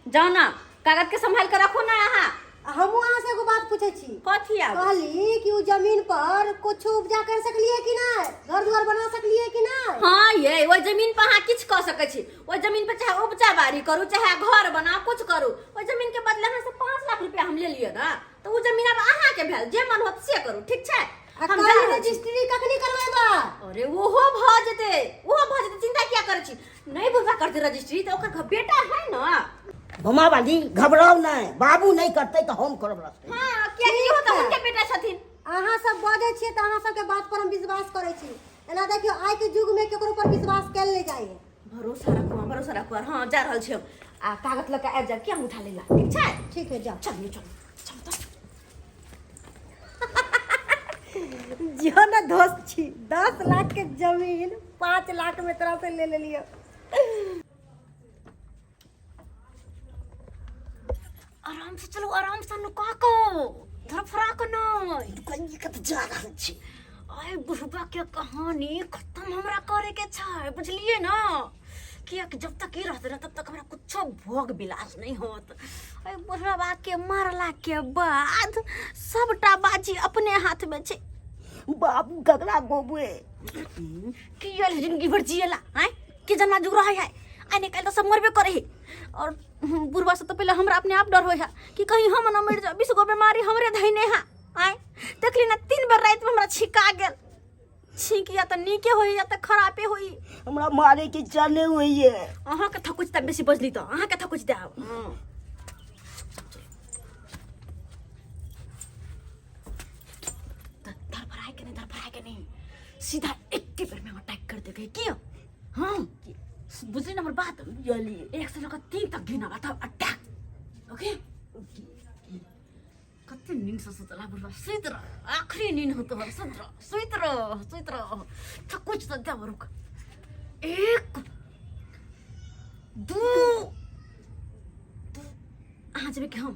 जाओ ना, कागज के संभाल के रखो ना अहाँ। आ हमहूँ अहाँ से एगो बात पूछै छी। कथी आब? कहली कि उ जमीन पर कुछ उपजा कर सकलिए कि नहीं, घर दुआर बना सकलिए कि नहीं? हाँ ये ओहि जमीन पर अहाँ किछु कऽ सकै छी, ओहि जमीन पर चाहे उपजा बाड़ी करू चाहे घर बनाउ कुछ करू। ओहि जमीन के बदले अहाँ से 5 लाख रुपया हम ले लिअ ना, तऽ ओ जमीन आब अहाँ के भेल, जे मन होत से करू, ठीक छै? आ हम जा काल्हि रहल छी। रजिस्ट्री कखनी करवेबा? अरे ओहो भऽ जेतै, ओहो भऽ जेतै, चिंता किया करै छी? नहीं बुढ़वा करतै रजिस्ट्री तऽ ओकर बेटा है ना। मामा बाली घबराउ नहीं, बाबू नहीं करते तो हम करब रजिस्ट्री। हाँ, किया कि इहो तऽ हुनके बेटा छथिन। अहाँ सब बजै छियै तऽ अहाँ सबके बात पर हम विश्वास करै छी। एना देखियौ आइ के युग में केकरो पर विश्वास कैल नहि जाइ है। भरोसा रखू, हाँ, भरोसा रखू। हाँ जा रहल छी हम, आ कागज लऽ कऽ आबि जायब कि अंगूठा लै ला, ठीक छै? ठीक है, जाउ। चलू चलू चलू तऽ। जियो ना दोस्त छी, 10 लाख के जमीन 5 लाख में तोरा से ले लेलियो। आराम से चलू, आराम से, नुका को धड़फड़ा के नहीं। कहीं कत जा रहल छी। आइ बुढ़बा के कहानी खत्म हमरा करे के छै, बुझलिए ना? कियाकि जब तक ई रहते ना तब तक हमरा कुछो भोग विलास नहीं होत। एहि बुढ़बा के मारला के बाद सबटा बाजी अपने हाथ में छै। बाबू ककरा गोबे की आयल जिंदगी भर जियला, आँय के जना जुग रहे है, आइ निकालि तऽ सब मरबे करे है। और बुढ़बा से तो पहले हमरा अपने आप डर होय है कि कहीं हम न मर जाओ, 20 गो बीमारी हमरे धैने है। आँय देखली ना 3 बेर राति में हमरा छिका गेल, छींक या तऽ नीके होई या तऽ खराबे होई। हमरा मारे के इच्छा नहीं होई है। अहाँ के थकुच तऽ बेसी बजली तऽ अहाँ के थकुच देब। सीधा एके बेर में अटैक कर देबै की हाँ बुझली ना हमर बात? बुझलिए। 1 से लऽ कऽ 3 तक गिनब आ तब अटैक। ओके? कते नींद से सुतला बुढ़वा, सुति रह, आखिरी नींद हो तोहर, सुति रह, सुति रह, सुति रह, थकुच तऽ देब, रुक, 1 2 2, अहाँ जेबै कि हम?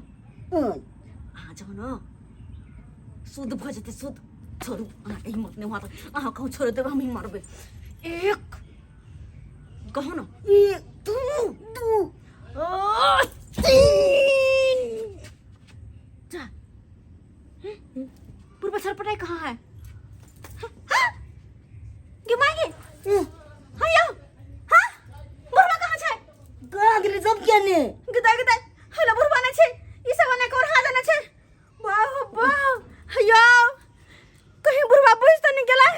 अहाँ जाउ ने, शुद्ध भऽ जेतै, शुद्ध। छोड़ू, अहाँके हिम्मत नहि हुआ तऽ अहाँ कहूँ छोड़ि देबै, हमही मारबै। 1 कहू ने, 1 2 2 3, जा। पूर्व सरपटाई कहाँ है? गे माय गे, हाँ यो, हाँ बुढ़वा कहाँ छै? कहाँ गेलै सब किया ने? गदा गदा, हेलो, बुढ़वा नहि छै, ई सब ने कोर हाल ने छै। वाह वाह, यो कहीं बुढ़वा बुझ तऽ नहि गेलै?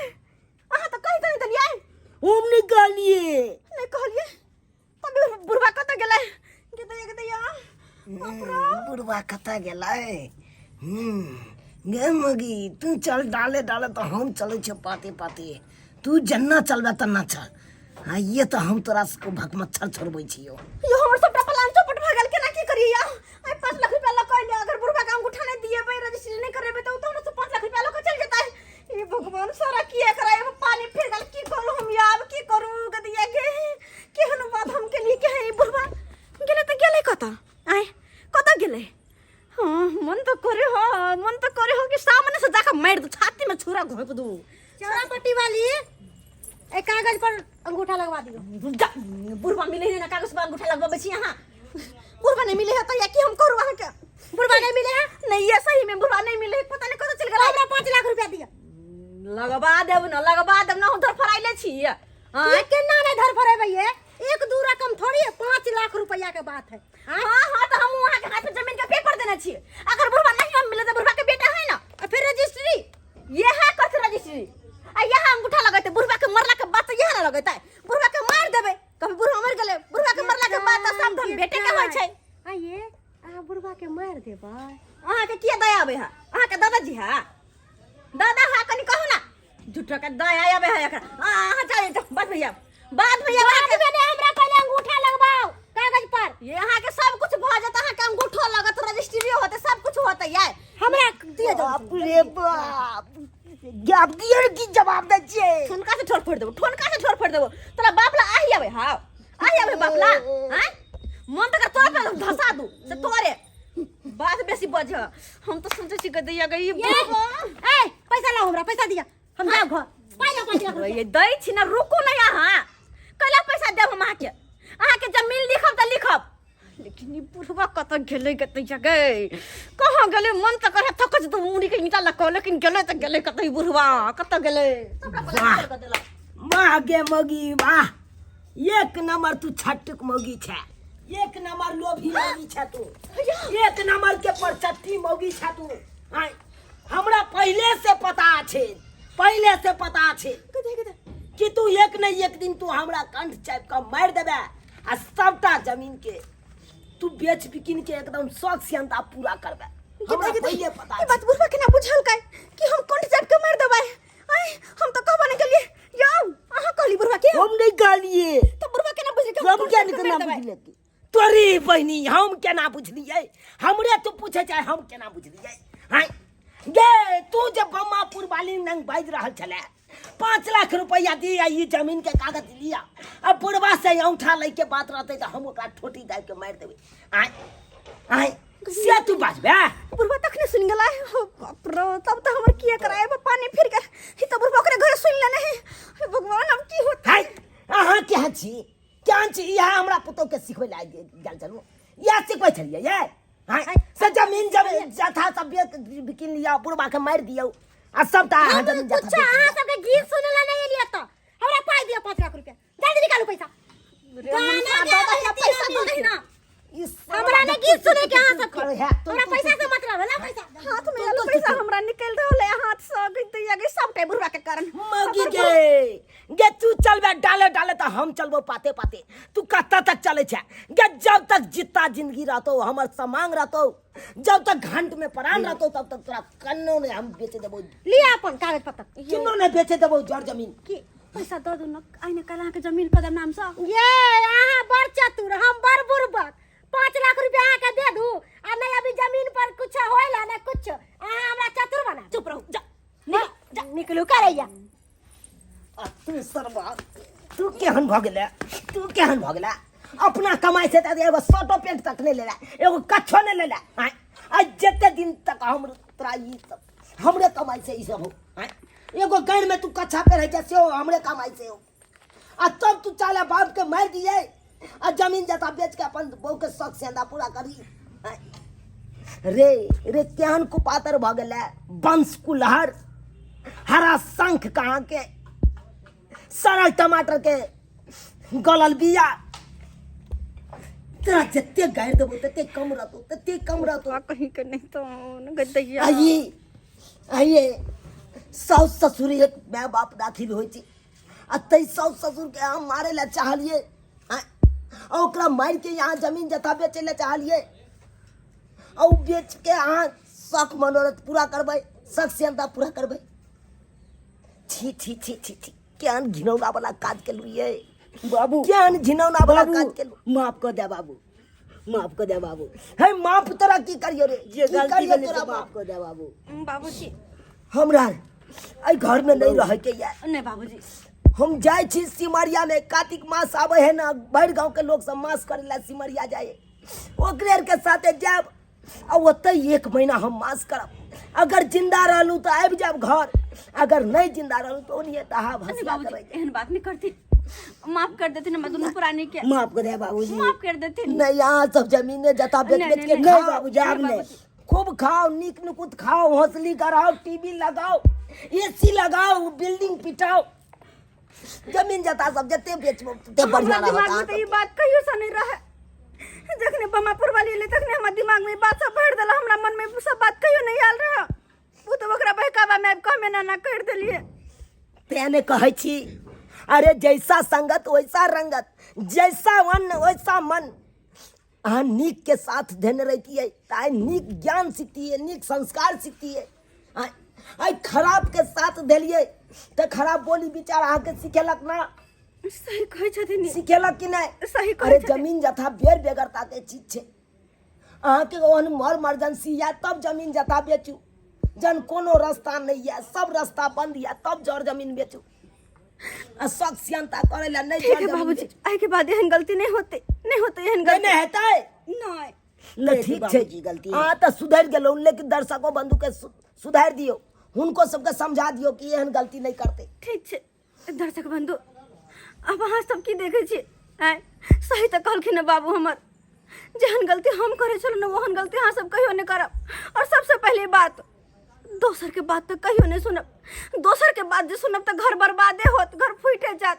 अहाँ तऽ कहि तऽ नहि देलियै। हम नहि कहलियै। नहि कहलियै तब बुढ़वा कतऽ गेलै? गदा गदा, बुढ़वा कतऽ गेलै? गे मगी, तू चल डाले डाले, तऽ हम चलै छियै पाते पाते। तू जन्ना चलबे तन्ना चल। हाँ, ये तऽ हम तोरा सबके भकमच्छर छोड़बै छियौ। यो हमर सबटा प्लान चौपट भऽ गेल। केना की करियै यौ? आइ 5 लाख रुपया लऽ कऽ अइलै, अगर बुढ़वा के अंगूठा नहि दिएबै, रजिस्ट्री नहि करेबै, तऽ ओ तऽ हमरा से 5 लाख रुपया लऽ कऽ चलि जेतै। हे भगवान, सारा किया कराय पानी फिर गेल। की करू हम आब? की करू गदिया के? केहन बात हम केलियै? के ई बुढ़वा गेलै तऽ गेलै कतऽ? आँय, कतऽ गेलै? हाँ, मन तो करे हो, मन तो करे हो कि सामने से जाकर मार दू, छाती में छुरा घोंप दू। चौरापट्टी वाली, एक कागज पर अंगूठा लगवा दियो। जा, बुढ़वा मिले है ना कागज पर अंगूठा लगवाबै छी अहाँ। बुढ़वा नहीं मिले है तो या की हम करू अहाँ के? बुढ़वा नहीं मिले है? नहीं, ये सही में बुढ़वा नहीं मिले है, पता नहीं कतऽ चल गेलै। हमरा 5 लाख रुपया दिया। लगवा देब ना, लगवा देब ना, हम धरफड़ाइले छी। ये केना नहीं धरफड़ेबै? ये एक दू रकम थोड़ी है, 5 लाख रुपया के बात है। हाँ हाँ, तो हम वहाँ के हाथ में जमीन का पेपर देने छी। अगर बुढ़वा नहीं हम मिले तो बुढ़वा के बेटा है ना, और फिर रजिस्ट्री ये है। कथ रजिस्ट्री आ यहाँ अंगूठा लगेते? बुढ़वा के मरला के बाद तो यहाँ ना लगेते। बुढ़वा के मार देबे, कभी बुढ़वा मर गेलै, बुढ़वा के मरला के बाद तो सब धन बेटे के होइ छै। आ ये अहाँ बुढ़वा के मार देबै? अहाँ के किया दया आबै है? अहाँ के दादाजी है, दादा है, कनी कहू ना, झूठो के दया आबै है एकरा। अहाँ जाउ जाउ, बात भैया, बात भैया। बाद में नहीं, हमरा पहले अंगूठा लगवाओ कागज पर। ये अहाँ के सब कुछ भऽ जात, अहाँ के अंगूठो लगत, रजिस्ट्रियो होते, सब कुछ होते ये। हमरा दिए जाओ। बाप रे बाप, आब गियर की जवाब दै छियै? ठुनका से ठोर फोड़ देबो, ठुनका से ठोर फोड़ देबो। तोरा बाप ला आही आबै, हाँ आही आबै बाप ला। हैं, मन त कर तोरा पे धसा दू से तोरे बात बेसी बज। हम तो सोचे छी गदैया गई। ए, पैसा लाओ, हमरा पैसा दिया, हम जाओ घर। पाइ लाओ, 5 लाख रुपया। ये दै छी ना, रुकू ना अहाँ। कैला पैसा देब हम अहाँके? अहाँके जमीन लिखब तऽ लिखब, लेकिन ई बुढ़वा कतऽ गेलै? कतऽ गै, कहाँ गेलै? मन तऽ करे थकच दू मुड़ी के ईंटा लग, लेकिन गेलै तऽ गेलै कतऽ? ई बुढ़वा कतऽ गेलै? सबटा वाह। प्लान कऽ देलक। वाह गे मौगी वाह, एक नंबर तू छटुक मौगी छै, एक नंबर लोभी मौगी छै तू, एक नंबर के परचट्टी मौगी छै तू। आँय, हमरा पहिले से पता छै, पहिले से पता छै कि तू एक न एक दिन तू हमरा कंठ चापि कऽ मारि देबे आ सबटा जमीन के तू बेच बिकिन के एकदम शौक सियंता पूरा करबे। हमरा पहिले पता ई छै। बात बुढ़वा केना बुझलकै कि हम कंठ चापि के मारि देबै? आँय, हम तऽ कहबो नहि केलियै यौ। अहाँ कहली बुढ़वा के? हम नहीं कहलिए। तऽ बुढ़वा केना बुझलकै? हम कंठ क्या चापि के केना मारि देबै? बुझलियै? तोरी बहिनी, हम केना बुझलियै? हमरे तू पूछे चाहे, हम केना बुझलियै? आँय गे, तू जे बम्मापुर वाली नंग बाजि रहल छलै, 5 लाख रुपया दिया, ई जमीन के कागज लिया, आ बुढ़वा से औंठा लै के बात रहतै तऽ हम ओकरा ठोटी दाबि के मारि देबै। आँय आँय, से तू बाजबे? बुढ़वा तखने सुनि गेलै। हो बाप रे, तब तऽ हमर किए करायब पानी फिर गेल। ई तऽ बुढ़वा ओकरे घरे सुनि लेने है। हे भगवान, अब की होत? हाय, अहाँ केहन छी, केहन छी? इएह हमरा पुतोह के सिखबै लए गेल छलहुँ, इएह सिखबै छलियै ये? आँय, से जमीन जब जथा सब बिकिन लिअ, बुढ़वा के मारि दियौ आ सबटा अहाँ हम जमीन जथा कुछ बेच अहाँ लिअ। सबके गीत सुनला नहीं एलियै तऽ हमरा पाइ दिअ, 5 लाख रुपया जल्दी निकालू पैसा। रे गाना मनसा, गाबै दऽ दही ना छथिन पैसा, अभी। दऽ दही ना। ई साला हमरा ने गीत सुने के अहाँ सबके करे है, हमरा पैसा से मतलब है, ला पैसा। हाथ में आयल पैसा हमरा निकलि रहल है हाथ से। गई दैया गई, सबटा बुढ़वा के कारण। मौगी के गे तू चलबे डाले डाले तऽ हम चलबो पाते पाते। तू कतऽ तक चलै छै गे? जब तक जित्ता जिंदगी रहतौ, हमर समांग रहतौ, जब तक घंट में प्राण रहतौ, तब तक तोरा कन्नो नहीं हम बेचे देबो। लिअ अपन कागज पत्तर। किन्नो नहीं बेचे देबो जर जमीन। की पैसा दऽ दू न, आइ ने काल्हि अहाँके जमीन कऽ देब नामसँ। ये अहाँ बड़ चतुर, हम बड़ बुड़बक। 5 लाख रुपया अहाँके दे दू आ नहीं अभी जमीन पर कुछ होइला ना कुछ, अहाँ हमरा चतुर बना। चुप रहू, जा। निकल, निकलू करैया। आ तू सरवा, तू केहन भऽ गेलै? तू केहन भऽ गेलै? अपना कमाइ से तऽ एगो शर्टो पेंट तक नहि लेला, एगो कच्छो नहि लेला। आँय, आ जते दिन तक हम तोरा ई सब हमरे कमाइ से ई सब हो। आँय, एगो गाँव में तू कच्छा पहिरै छै, सेहो हमरे कमाइ से हो। आ तब तू चाले बाप के मारि दिए आ जमीन जता बेच के अपन बहू के शौक सेंधा पूरा करी। आँय, रे रे केहन कुपातर भऽ गेलै वंश कुलहर, हरा शंख कहाँ के, सड़ल टमाटर के गलल बिया। तोरा जते गारि देबो तते कम रहतो, तते कम रहतो। कहीं के नहीं तो गदैया। आइए आइए, साउस ससुर एक माय बाप दाखिल होइ छै आ तै साउस ससुर के हम मारे ला चाहलिए आ ओकरा मारि के यहाँ जमीन जथा बेचे ला चाहलिए आ उ बेच के अहाँ शौक मनोरथ पूरा करबै, शौक सेहन्ता पूरा करबै। छी छी छी छी छी, केहन घिनौना वाला काज केलु ये बाबू, केहन घिनौना वाला बाबू, काज केलु। माफ कर दे बाबू, माफ कर दे बाबू। हे माफ तोरा की करियो रे? जे की गलती करियो भेलै तोरा से माफ? माफ कर दे बाबू। बाबूजी, हमरा एहि घर में नहीं रहे के या। नहीं बाबूजी, हम जाइ छी सिमरिया में, कार्तिक मास आवे है ना, भरि गांव के लोग सब मास करे ला सिमरिया जाए, ओकरे आर के साथे जायब आ ओतै 1 महीना हम मास करब। अगर जिंदा रहलू तो आबि जायब घर, अगर नहीं जिंदा रहलू तो ओनिये तहा नहीं भसिया बाबूजी, करै। एहन बात नहीं करती, माफ कर देती हमरा दुनू प्राणी के। माफ कर दे बाबूजी, माफ कर देती। नहीं, यहाँ सब जमीने जता बेच नहीं, बेच के नहीं, खाओ। नहीं बाबूजी, आब नहीं नहीं। बाबूजी। खूब खाओ, नीक नुकुत खाओ, हौसली कराओ, टीवी लगाओ, एसी लगाओ, बिल्डिंग पिटाओ, जमीन जता सब जते बेचबो तते बढ़िया हमरा रहत। दिमाग में अहाँ तो ई बात कहियो से नहीं रहे। जखने बमापुर वाली एलै तखने हमरा दिमाग में ई बात सब भरि देला, हमरा मन में सब बात कहियो नहीं आयल रहे। ओ तऽ ओकरा बहकावा में आबि कऽ हमे एना एना करि देलियै। तें ने कहै छी, अरे जैसा संगत वैसा रंगत, जैसा वन वैसा मन। अहाँ नीक के साथ देने रहितियै तऽ आइ नीक ज्ञान सिखतियै, नीक संस्कार सिखतियै। आइ खराब के साथ देलियै तऽ खराब बोली विचार अहाँके सिखेलक ना? सही कहै छथिन। सिखेलक कि नहि? सही कहै अरे छथिन। जमीन जथा बेर बेगरता के चीज छै। अहाँके ओहन मर मर्जेंसी या तब जमीन जथा बेचू, जन कोनो रास्ता नहीं है, सब रास्ता बंद है, तब जर जमीन बेचू। आ शौक सियंता करे ला नहीं ठीक जर है जमीन बाबूजी, बेचू। आइ के बाद एहन गलती नहीं होते, नहीं होते एहन नहीं गलती। नहीं हेतै? नहीं। तऽ ठीक छै बाबूजी, गलती अहाँ तऽ सुधरि गेलहुँ, लेकिन दर्शको बंधु के सुधारि दियौ, हुनको सबके समझा दियौ कि एहन गलती नहीं करतै। ठीक छै दर्शक बंधु, अब अहाँ सब की देखै छी? आँय, सही तऽ कहलखिन हँ बाबू हमर, जेहन गलती हम करै छलहुँ ने ओहन गलती अहाँ सब कहियो नहि करब। और सबसे पहले बात, दोसर के बात तऽ कहियो नहि सुनब। दोसर के बात जे सुनब तऽ घर बर्बादे होत, घर फूटे जात,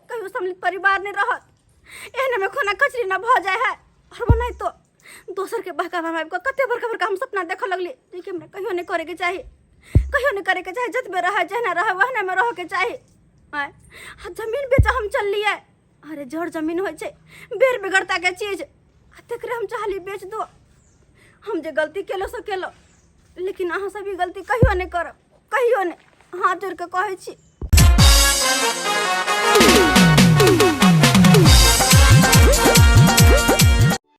कहियो सम्मिलित परिवार नहि रहत। एहन में खाना कचरी न भऽ जाय है। और ओनाहितो तो दोसर के बहकावा में आबि कऽ कते बड़का बड़का हम सपना देखऽ लगली, जे कि हमरा कहियो नहि करैके चाही, कहियो नहि करैके चाही। जतबे रहै जहना रहै ओहना में रहऽके चाही। आँय, आ जमीन बेच हम चललियै। अरे जड़ जमीन होइ छै बेर बेगरता के चीज, आ तकरे हम चाहली बेच दो। हम जे गलती केलहुँ से केलहुँ, लेकिन अहाँ सब ई गलती कहियो नहि करब, कहियो नहि, हाथ जोड़ि कऽ कहै छी।